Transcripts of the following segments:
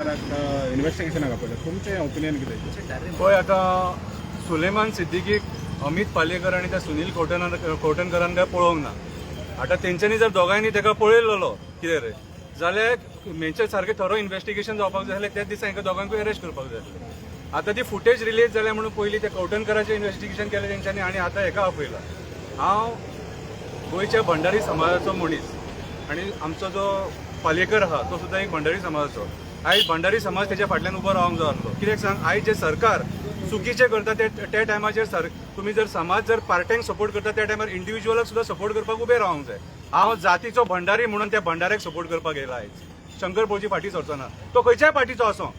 इन्व्हेस्टिगेशनाक आपयला. तुमचें ओपिनियन कितें? पळय, आतां सुलेमान सिद्दीकीक अमित पालयेकर आनी त्या सुनील कवठणकरान काय पळोवंक ना. आतां तेंच्यांनी जर दोगांयनी ताका पळयलेलो कितें रे जाल्यार मेंचे सारकें थरो इन्व्हेस्टिगेशन जावपाक जाय जाल्यार त्याच दिसा हांकां दोगांकूय अरेस्ट करपाक जाय आसलें. आतां ती फुटेज रिलीज जाल्या म्हणून पयलीं ते कवठणकराचें इन्व्हेस्टिगेशन केलें तेंच्यांनी आनी आतां हेका आपयला. हांव गोंयच्या भंडारी समाजाचो मनीस आनी आमचो जो पालयेकर आहा तो सुद्दां एक भंडारी समाजाचो. आयज भंडारी समाज तेच्या फाटल्यान उबो रावंक जाय आसलो. कित्याक सांग, आयज जे सरकार चुकीचें करता ते त्या टायमाचेर सर तुमी जर समाज जर पार्ट्यांक सपोर्ट करता त्या टायमार इंडिव्हिज्युअलाक सुद्दां सपोर्ट करपाक उबें रावंक जाय. हांव जातीचो भंडारी म्हणून त्या भंडाऱ्याक सपोर्ट करपाक येयला. आयज शंकर पोळची फाटी सरचो ना. तो खंयच्याय पार्टीचो आसो,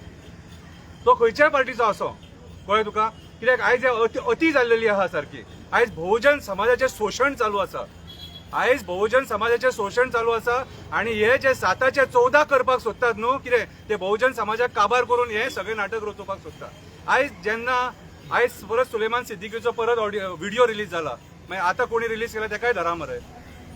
तो खंयच्याय पार्टीचो आसो, कळ्ळें तुका? कित्याक आयज हे अती अती जाल्लेली आहा सारकी. आयज बहुजन समाजाचें शोशण चालू आसा. आयज बहुजन समाजाचें शोशण चालू आसा आनी हे जे 7चे 14 करपाक सोदतात न्हू, कितें ते बहुजन समाजाक काबार करून हे सगळे नाटक रचोवपाक सोदता. आयज जेन्ना आयज परत सुलेमान सिद्दीकीचो परत ऑडियो व्हिडिओ रिलीज जाला, मागीर आतां कोणी रिलीज केला तेकाय धरा मरे.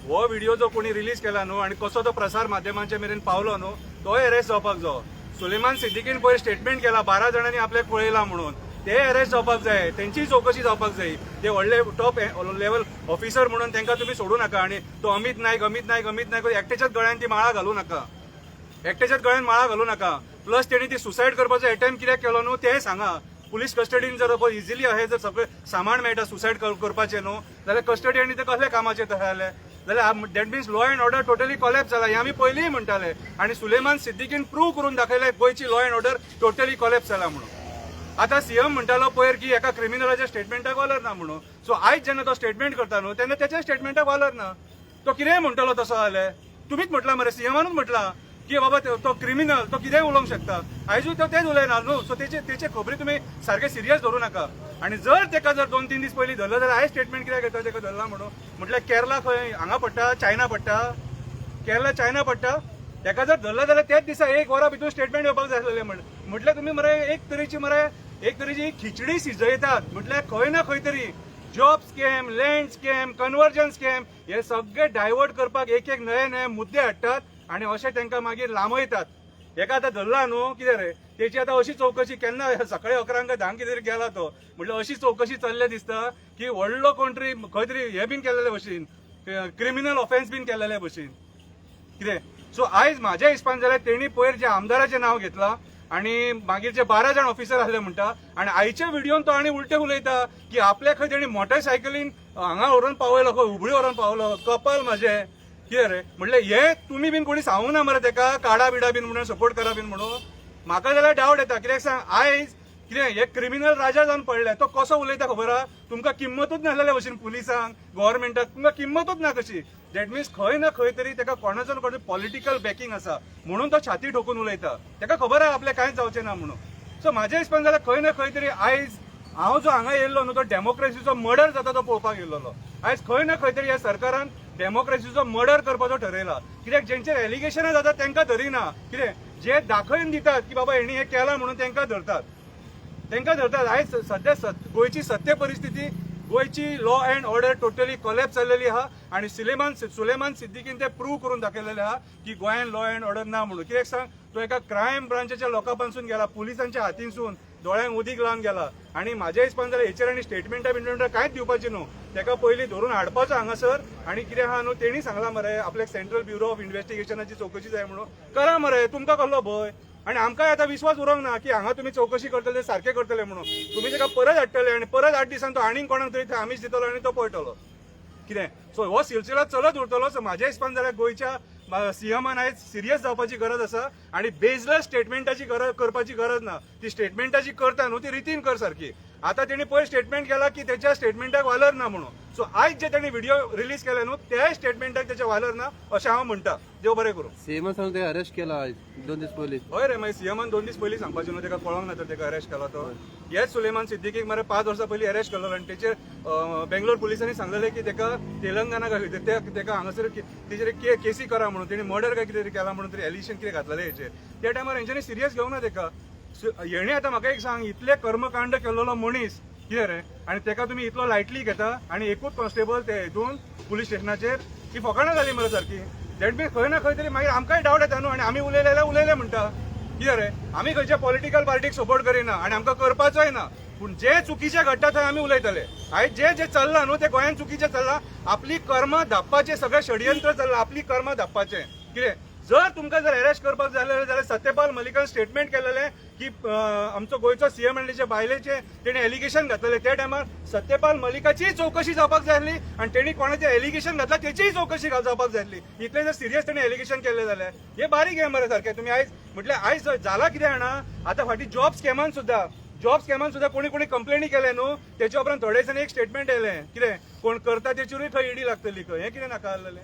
हो व्हिडिओ जो कोणी रिलीज केला न्हू आनी कसो तो प्रसार माध्यमांच्या मेरेन पावलो न्हू, तोय अरेस्ट जावपाक जायो. सुलेमान सिद्दीकीन पयर स्टेटमेंट केला 12 जाणांनी आपल्याक पळयला म्हणून, ते अरेस्ट जावपाक जाय, तेंची चवकशी जावपाक जाय. ते व्हडले टॉप लेवल ऑफिसर म्हणून तांकां तुमी सोडू नाका. आनी तो अमित नायक, अमित नायक, अमित नायक, एकट्याच्याच गळ्यान ती माळा घालू नाका, एकट्याच्याच गळ्यान माळा घालू नाका. प्लस तेणी ती सुसायड करपाचो अटेम्प्ट कित्याक केलो न्हू तें सांगा. पुलीस कस्टडीन जर इजिली हे जर सगळें सामान मेळटा सुसायड करपाचें न्हू जाल्यार कस्टडी आनी ते कसल्या कामाचें तशें जालें जाल्यार that means law and order totally collapse जाला. हें आमी पयलींय म्हणटाले आनी सुलेमान सिद्दीकीन प्रूव करून दाखयलें गोंयची law and order totally collapse जाला म्हणून. आतां सीएम म्हणटालो पयर की एका क्रिमिनलाच्या स्टेटमेंटाक वालोर ना म्हणून. सो आयज जेन्ना तो स्टेटमेंट करता न्हू तेन्ना त्याच्या स्टेटमेंटाक वालोर ना. तो कितेंय म्हणटलो तसो जालें. तुमीच म्हटलां मरे, सीएमानूच म्हटलां की बाबा तो क्रिमिनल, तो कितेंय उलोवंक शकता. आयजूय तो तेच उलयना न्हू. सो तेचे खबरी तुमी सारके सिरियस धरू नाका. आनी जर तेका जर 2-3 दीस पयलीं धरलो जाल्यार आयज स्टेटमेंट कित्याक घेता तेका धरला म्हणून? म्हटल्यार केरला खंय हांगा पडटा, चायना पडटा? केरला चायना पडटा? तेका जर धरलो जाल्यार त्याच दिसा एक वरा भितर स्टेटमेंट येवपाक जाय आसलेलें. म्हण म्हटल्यार तुमी मरे एक तरेची मरे एक तरेची खिचडी शिजयतात. म्हटल्यार खंय ना खंय तरी job scam, land scam, conversion scam हे सगळे डायवर्ट करपाक एक एक नवे नवे मुद्दे हाडटात आनी अशे तांकां मागीर लांबयतात. हेका आतां धरला न्हू, कितें रे, तेची आतां अशी चवकशी केन्ना सकाळी 11 काय 10 कितें तरी गेला तो. म्हटल्यार अशी चवकशी चल्ल्या दिसता की व्हडलो कोण तरी खंय तरी हे बीन केल्लेले भशेन, क्रिमिनल ऑफेन्स बीन केल्लेले भशेन कितें. सो आयज म्हाज्या हिसपान जाल्यार तेणी पयर जे आमदाराचें नांव घेतलां आनी मागीर जे 12 जाण ऑफिसर आसले म्हणटा आनी आयच्या व्हिडियोन तो आनी उलटे उलयता की आपल्या खंय तेणी मोटरसायकलीन हांगा व्हरून पावयलो, खंय हुबळी व्हरून पावलो. कपाल म्हाजें, कितें रे, म्हणल्यार हे तुमी बीन कोणी सांगू ना मरे तेका काडा बिडा बीन म्हणून सपोर्ट करा बीन म्हणून? म्हाका जाल्यार डावट येता. कित्याक सांग, आयज कितें हे क्रिमिनल राजा जावन पडले. तो कसो उलयता खबर आहा तुमकां? किंमतूच नासलेल्या भशेन, पुलिसांक, गव्हर्मेंटाक तुमकां किंमतूच ना कशी. That means खंय ना खंय तरी तेका कोणाचो ना कोणाचो पॉलिटिकल बॅकिंग आसा म्हणून तो छाती ठोकून उलयता. तेका खबर आहा आपल्याक कांयच जावचें ना म्हणून. सो म्हाज्या हिसपान जाल्यार खंय ना खंय तरी आयज हांव जो हांगा येयल्लो न्हू तो डेमोक्रेसीचो मर्डर जाता तो पळोवपाक येयल्लो. आयज खंय ना खंय तरी ह्या सरकारान डेमोक्रेसीचो मर्डर करपाचो ठरयला. कित्याक जेंचेर एलिगेशनां जातात तांकां धरिना. कितें जे दाखोवन दितात की बाबा हेणी हें केलां म्हणून, तांकां धरतात, तांकां धरतात. आयज सध्या गोंयची सत्य परिस्थिती, गोंयची law and order totally collapse जाल्लेली आहा आनी सुलेमान सिद्दीकीन ते प्रूव्ह करून दाखयलेले आहा की गोंयान लॉ अँड ऑर्डर ना म्हणून. कित्याक सांग, तो एका क्रायम ब्रांचाच्या लोकां पासून गेला, पुलिसांच्या हातींसून दोळ्यांक उदीक लावन गेला. आनी म्हाज्या हिसपान जाल्यार हेचेर आनी स्टेटमेंटां बिटमेंटां कांयच दिवपाचें न्हू. तेका पयलीं धरून हाडपाचो हांगासर. आनी कितें आहा न्हू, तेणी सांगलां मरे आपल्याक सेंट्रल ब्युरो ऑफ इन्व्हेस्टिगेशनाची चवकशी जाय म्हणून. करा मरे, तुमकां कसलो भंय? आनी आमकांय आतां विश्वास उरोंक ना की हांगा तुमी चवकशी करतले, सारकें करतले म्हणून. तुमी तेका परत हाडटले आनी परत 8 दिसान तो आनीक कोणाक तरी थंय आमीश दितलो आनी तो पळटलो कितें. सो हो सिलसिला चलत उरतलो. सो म्हाज्या हिसपान जाल्यार गोंयच्या सीएमान आयज सिरियस जावपाची गरज आसा आनी बेजलेस स्टेटमेंटाची गरज करपाची गरज ना. ती स्टेटमेंटाची करता न्हू ती रितीन कर सारकी. आतां तेणी पयर स्टेटमेंट केला की तेच्या स्टेटमेंटाक वालोर ना म्हणून. सो आयज जे तेणी व्हिडिओ रिलीज केले न्हू त्याय स्टेटमेंटाक तेच्या वालोर ना अशें हांव म्हणटा. देव बरें करूं. सीएमान सांगून ते अरेस्ट केला आयज 2 दीस पयलीं. हय रे, मागीर सीएमान 2 दीस पयलीं सांगपाचें न्हू, तेका कळोंक ना तर तेका अरेस्ट केला तो. हेच सुलेमान सिद्दीकीक मरे 5 वर्सां पयलीं अरेस्ट केल्लो आनी तेचेर बेंगलोर पुलिसांनी सांगलेलें की तेका तेलंगणा काय खंय ते तेका हांगासर तेचेर केसी करा म्हणून. तेणी मर्डर काय कितें तरी केला म्हणून तरी एलिगेशन कितें घातलेलें हेचेर. त्या टायमार हेंच्यांनी सिरियस घेवंक ना तेका. हेणे आतां म्हाका एक सांग, इतले कर्मकांड केल्लो मनीस कितें रे आनी तेका तुमी इतलो लायटली घेता आनी एकूच कॉन्स्टेबल ते हितून पुलीस स्टेशनाचेर, ही फकाणां जाली मरे सारकी. That means खंय ना खंय तरी मागीर आमकांय डावट येता न्हू आनी आमी उलयले जाल्यार उलयले म्हणटा. कितें रे, आमी खंयच्या पॉलिटिकल पार्टीक सपोर्ट करिना आनी आमकां करपाचोय ना, पूण जे चुकीचे घडटा थंय आमी उलयतले. आयज जे जे चल्लां न्हू ते गोंयांत चुकीचें चल्लां. आपली कर्मां धापपाचें सगळें षडयंत्र चल्लां, आपली कर्मां धापपाचें. कितें जर तुमकां जर अरेस्ट करपाक जाय जाल्यार सत्यपाल मलिकान स्टेटमेंट केलेलें की आमचो गोंयचो सीएम आनी तेच्या बायलेचे तेणी एलिगेशन घातलेले. त्या टायमार सत्यपाल मलिकाचीय चवकशी जावपाक जाय आसली आनी तेणी कोणाचें एलिगेशन घातलां तेचीय चवकशी जावपाक जाय आसली. इतलें जर सिरियस तेणी एलिगेशन केल्लें जाल्यार हे बारीक हे मरे सारकें. तुमी आयज म्हटल्यार आयज जाला कितें जाणा, आतां फाटीं जॉब स्कॅमान सुद्दां कोणी कोणी कंप्लेनी केले न्हू, तेच्या उपरांत थोडे दिसांनी एक स्टेटमेंट येयलें, कितें कोण करता तेचेरूय खंय इडी लागतली खंय. हें कितें नाका आहलेलें?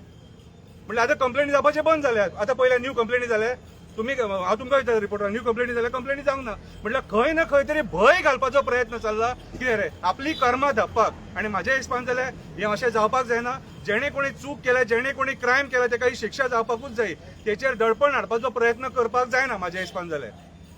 म्हणल्यार आतां कंप्लेनी जावपाचें बंद जाल्यात. आतां पयल्या न्यू कंप्लेनी जाले तुमी, हांव तुमकां विचारता रिपोर्टर, न्यू कंप्लेनी जाल्या? कंप्लेनी जावंक ना. म्हटल्यार खंय ना खंय तरी भंय घालपाचो प्रयत्न चल्ला. कितें रे, आपली कर्मां धापपाक. आनी म्हाज्या हिसपान जाल्यार हें अशें जावपाक जायना. जेणे कोणी चूक केल्या, जेणे कोणी क्रायम केला, तेका ही शिक्षा जावपाकूच जाय. तेचेर दडपण हाडपाचो प्रयत्न करपाक जायना म्हाज्या हिसपान जाल्यार.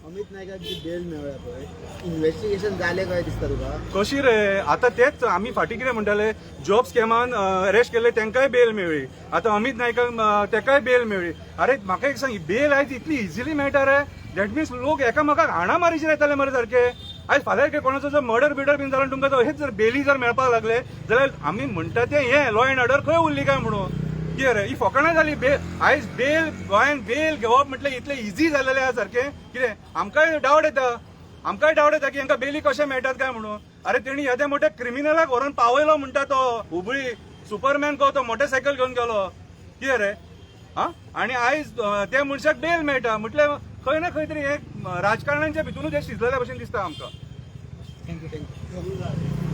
अमित नायकाक जी बेल मेळ्ळ्या पळय, इन्व्हेस्टिगेशन जालें काय दिसता तुका? कशी रे, आता तेच आमी फाटीं कितें म्हणटाले, जॉब स्कॅमान अरेस्ट केल्ले तांकांय बेल मेळ्ळी, आतां अमित नायकाक तेकाय बेल मेळ्ळी. अरे म्हाका एक सांग, बेल आयज इतली इजिली मेळटा रे, that means लोक एकामेकाक हाणा मारीचेर येताले मरे सारके. आयज फाल्यां कोणाचो जर मर्डर बिर्डर बीन जालो, तुमकां हेच जर बेली जर मेळपाक लागले जाल्यार आमी म्हणटा ते हें लॉ एंड ऑर्डर खंय उरली काय म्हणून. कितें रे, ही फकाणां जाली. बेल आयज बेल गोंयांत बेल घेवप म्हटल्यार इतलें इजी जालेलें आहा सारकें. कितें आमकांय डावट येता, आमकांय डावट येता की हांकां बेली कशें मेळटात काय म्हणून. अरे तेणी येद्या मोठ्या क्रिमिनलाक व्हरून पावयलो म्हणटा तो हुबळी सुपरमॅन को तो मोटरसायकल घेवन गेलो. कितें रे, हा, आनी आयज त्या मनशाक बेल मेळटा म्हटल्यार खंय ना खंय तरी हे राजकारणाच्या भितूनच हे शिजलेल्या भशेन दिसता आमकां. Thank you, thank you.